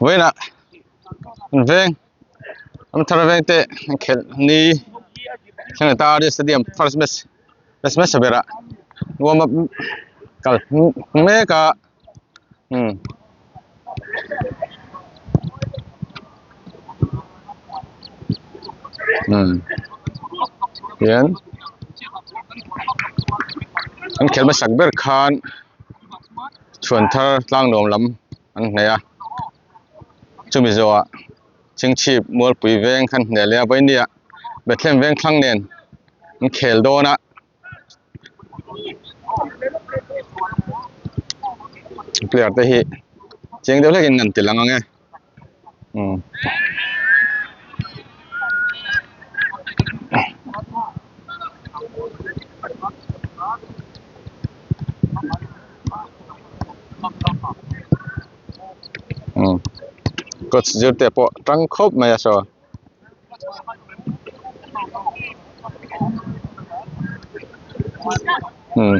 Vawiinah an veng an thar veng te an khelh ni thleng ta a stadium first match first match berah warm up kal mek a umm. Umm hian an khelh hmasak ber khan chhuan thar tlang nuam lam an hneh a chumi zawhah chingchhip mualpui veng khan hneh leh a vawinia Bethlehem veng thlang nen an khel dawn a. Player te hi chiang deuh hlekin an ti lang ang e umm. Umm coach zirte pawh tang khawp mai a saw. Umm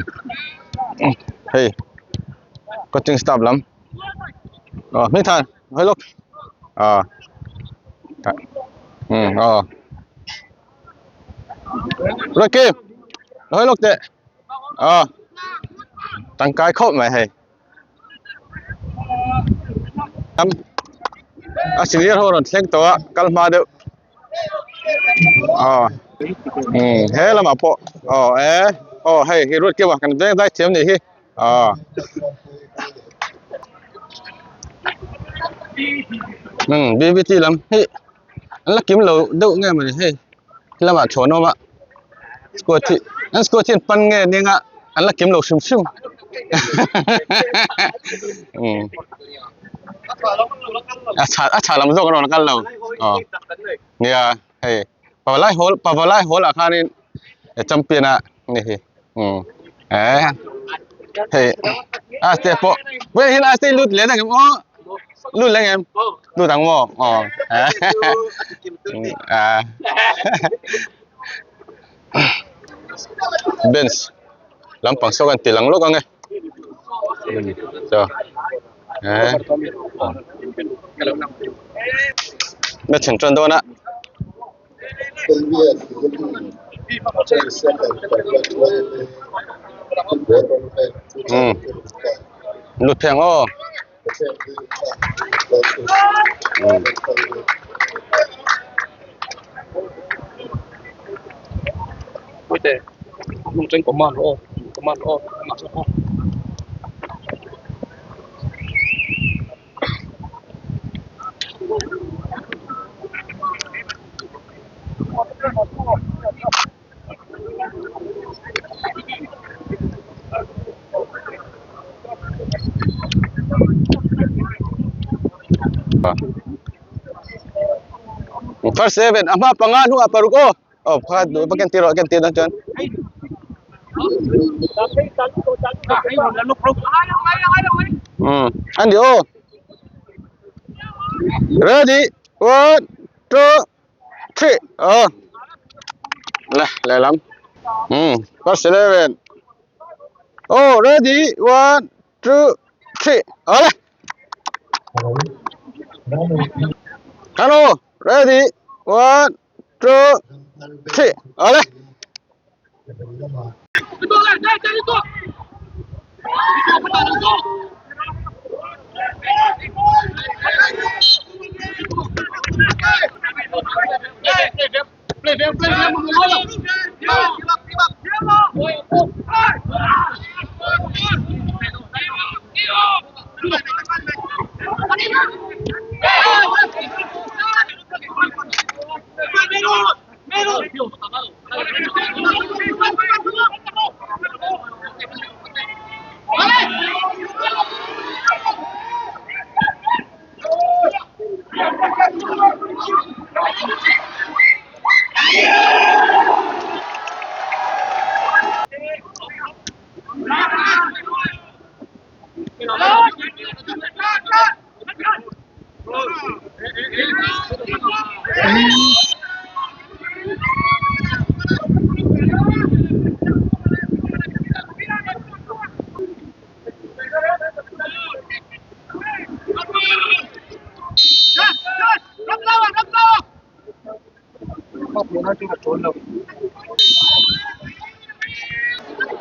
hei coaching staff lam aw hmingthan hawi lawk ah umm aw Rocky hawi lawk teh aw tangkai khawp mai hei. A senior ho rawn thleng tawh a kal hma deuh aw umm he lamah pawh aw e aw hei hi ruat keuh a kan veng zai thiam nih hi aw umm bbt lam hi an la kim lo deuh nge mawni hei helamah chhawn awm a squad hi an squad hi an pan nge nia nga an la kim lo hrim hrim umm a chha a chha lam zawk an rawn kal lo aw nia hei pavalai hall pavalai hall ah khanin champion a ni hi umm eh hei a step pawh vawiin hian a step lut leh ang em aw lut leh ang em lut ang maw aw ah bench lampang saw kan ti lang lawk ang e chaw eh match an tan dawn a. Um lut pheng aw um First seven a hma panga hnuah paruk aw aw pakhat duh va ken tir rawh ken tir dawn chuan. Um an di aw ready one two three aw le lehlam um first eleven aw ready one two three aw le hello ready one two three aw le.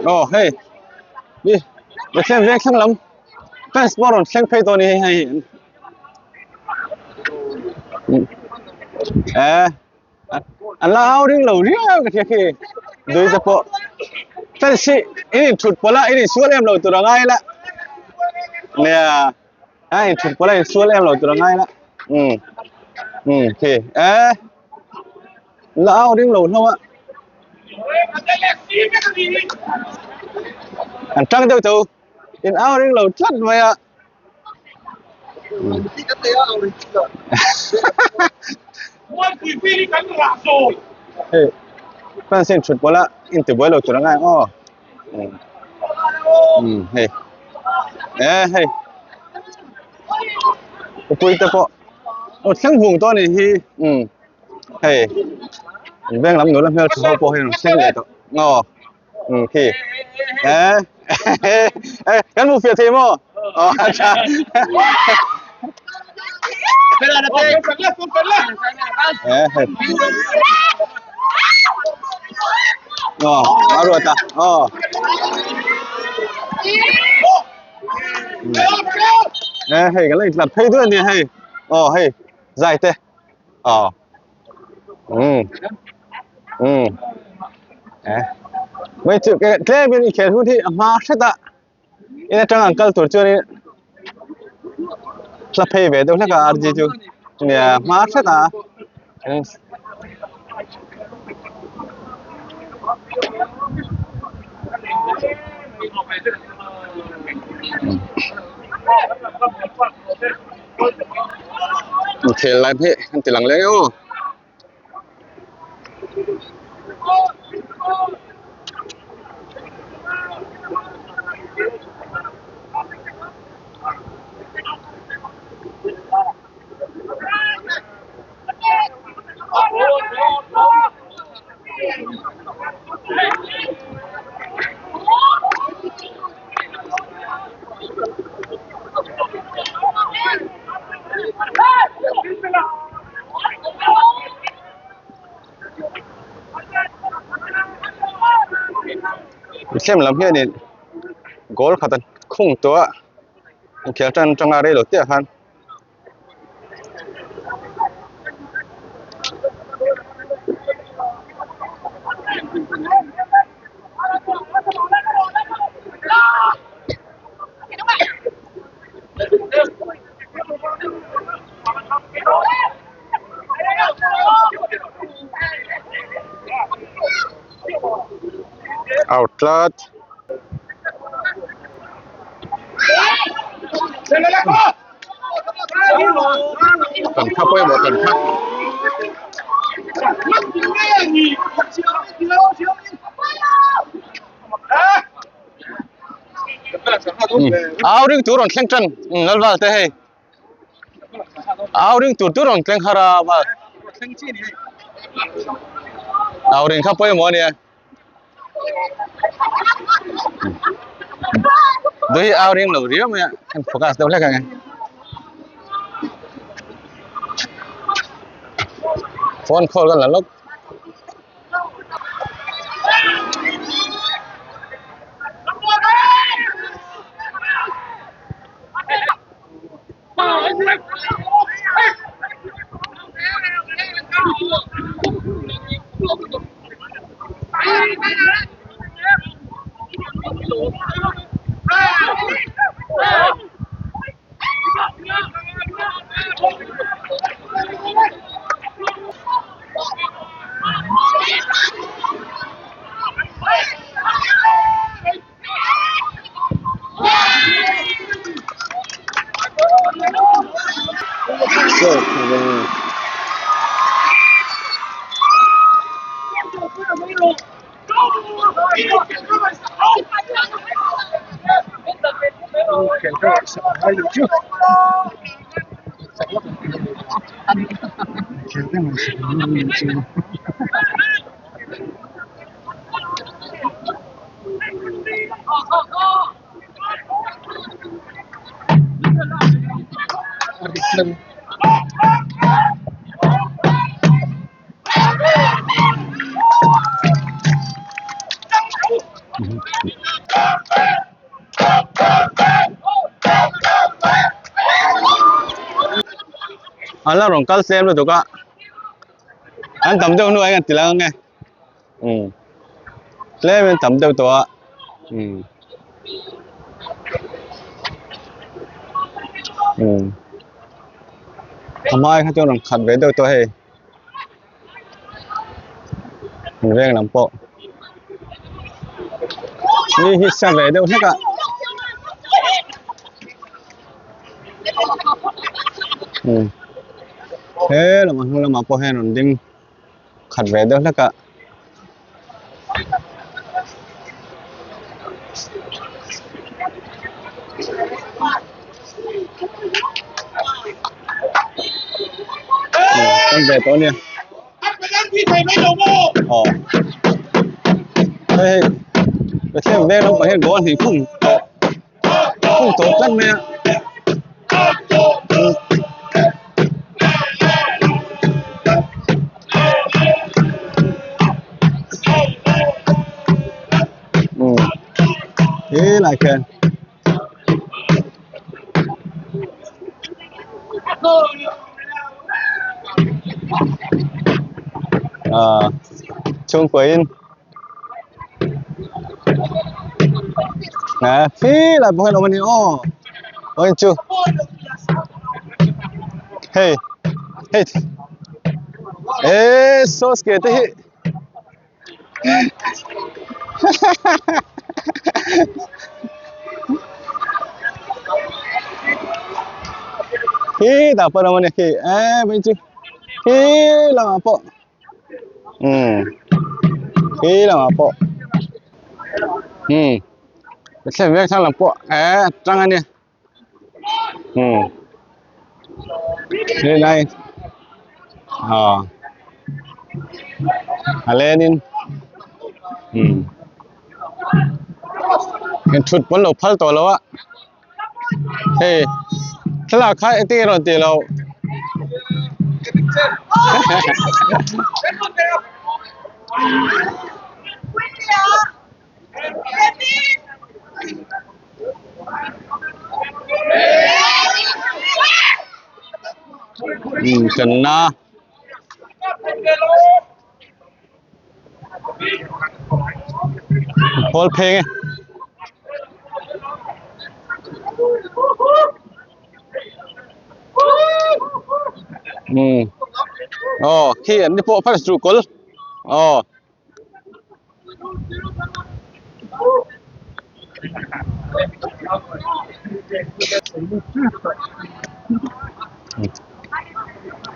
Aw hei mi Bethlehem veng thleng lam fans pawh a rawn thleng phei tawh a ni hei hei eh an la au ring lo riau ka hria khi dui te pawh fans hi in inthut pawlh a in insual em lo tur a ngai la nia a inthut pawlh a insual em lo tur a ngai la um um khi eh la au ring lo hlauh a an tang deuh tho in au ring lo tlat mai a Hei fans in thut pawlh a in ti buai lo tur angai ang aw um hei eh hei upui te pawh aw thleng vung tawh a nih hi um hei an veng lam nula hmel tha ho pawh hi an rawn thleng leh tawh aw um khi eh eh kan hmu fiah thei maw aw acha eh hei aw a ruat a aw eh hei kan la intlar phei duai a nia hei aw hei zai te aw um um eh mai chu tlem in i khel hun hi a hma hret a in atang an kal tur chuan in hla phei ve deuh hlek a RG chu nia hma hret a Inkhel lai hi an ti lang leng e aw. Mithlem lam hianin goal khat an khung tawh a inkhel tan atanga rei lo te ah khan. Out tlat. Kan kha pawimawh kan kha. Au ring tur rawn thleng tan Lalval te hei. Au ring tur tur rawn thleng har a val. Au ring kha pawimawh a nia. Dui au ring lo riau mai a kan focus deuh hlek ang e. Phone call kan la lawk. An la rawn kal tlem lutuk a an tam deuh hnuah hian ti lang ange umm tlem in tam deuh tawh a umm umm a hmai kha chuan rawn khat ve deuh tawh hei an veng lam pawh mi hi sa ve deuh hlek a. Umm he lamah hnung lamah pawh hian rawn ding khat ve deuh hlek a. Kan ve tawh ania aw hei hei Pathian veng lampang hian goal hnih khung tawh khung tawh tlat mai a. Umm helai khian. Ah chhungkua in nè phi là bữa nay mình ô ôi chú hey hey ê sauce kìa thế Khi tah pawh a ni khi e mai chu khi lamah pawh umm khi lamah pawh umm thlen vek thlang lam pawh e tang a nia umm helai aw a len in umm thut pawn lo phal tawh lo a. Hei thlalak kha engtin nge rawn tih loh umm channa Hawl pheng e. Ừ. Ồ, khi anh đi bộ phát trụ cột. Ồ.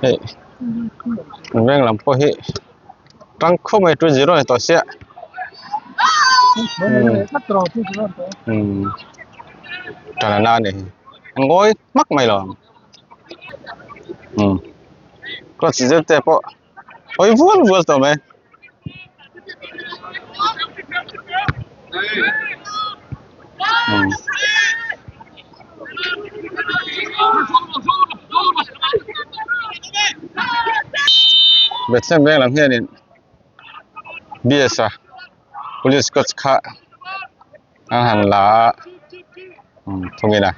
Hei veng lam pawh hi tang khawp mai 2-0 ni tawh sia umm tan a ni an ngawi hmak mai lo ang umm coach zir te pawh hawi vual vual tawh mai. Bethlehem veng lam hianin BS a police coach kha an han la a thungin a.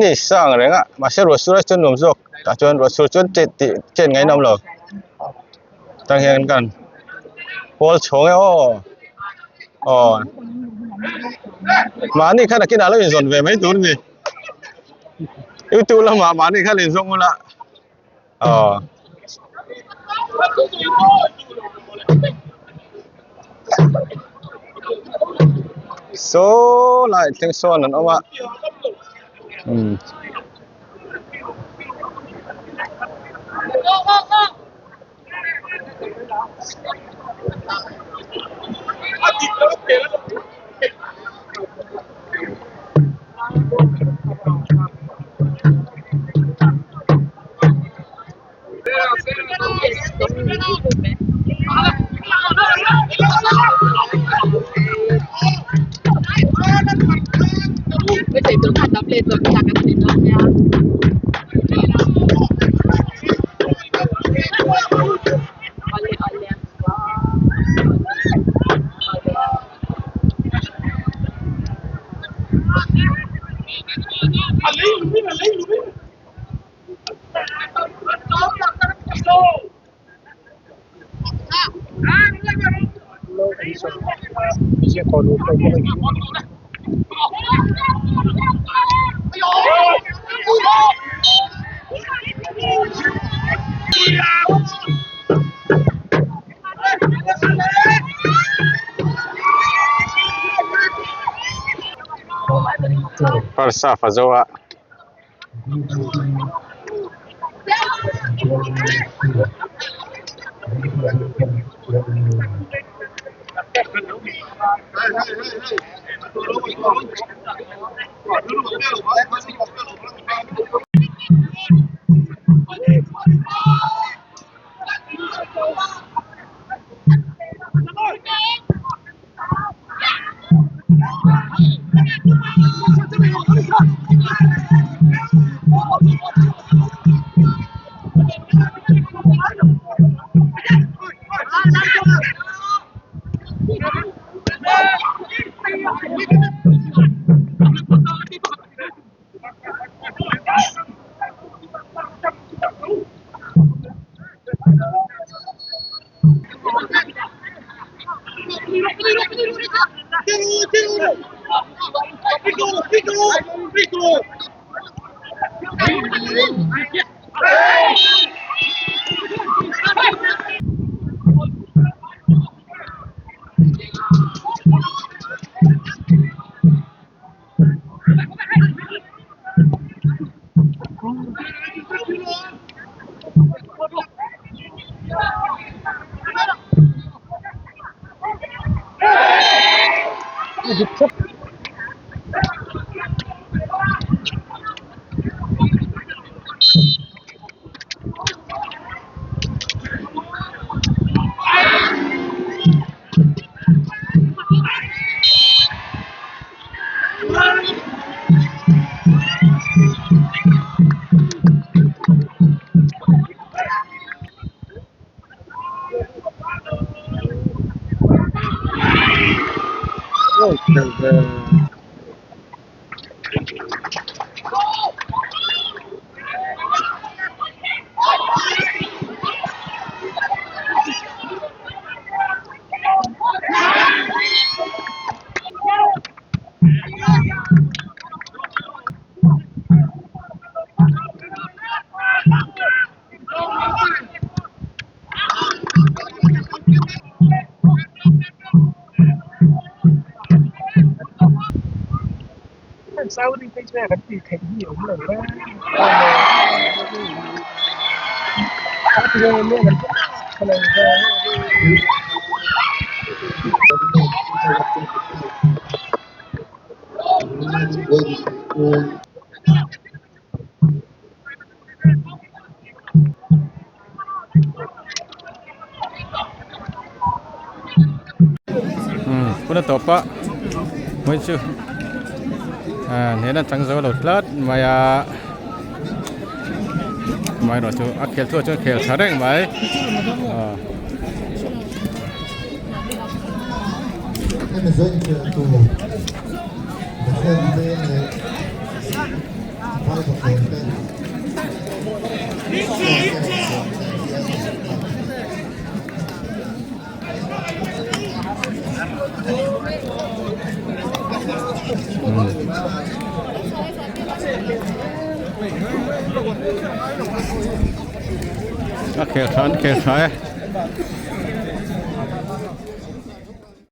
Ni sang reng a mahse ruah sur a chuan nuam zawk tah chuan ruah sur chuan chet tih chet ngaih nawm lo tang hian kan pawl chhawng e aw aw mahni khan a kinah lo inzawn ve mai tur a ni youtube lamah mahni khan inzawng ula. Aw. Saw lai thleng sawn an awm a umm. First half a zo a. Hun a tawp a hmui chu ah hnehna an chang zo lo tlat mai a amaherawh chu a khel thuah chuan khel tha reng mai ah. A khel tha an khel tha e.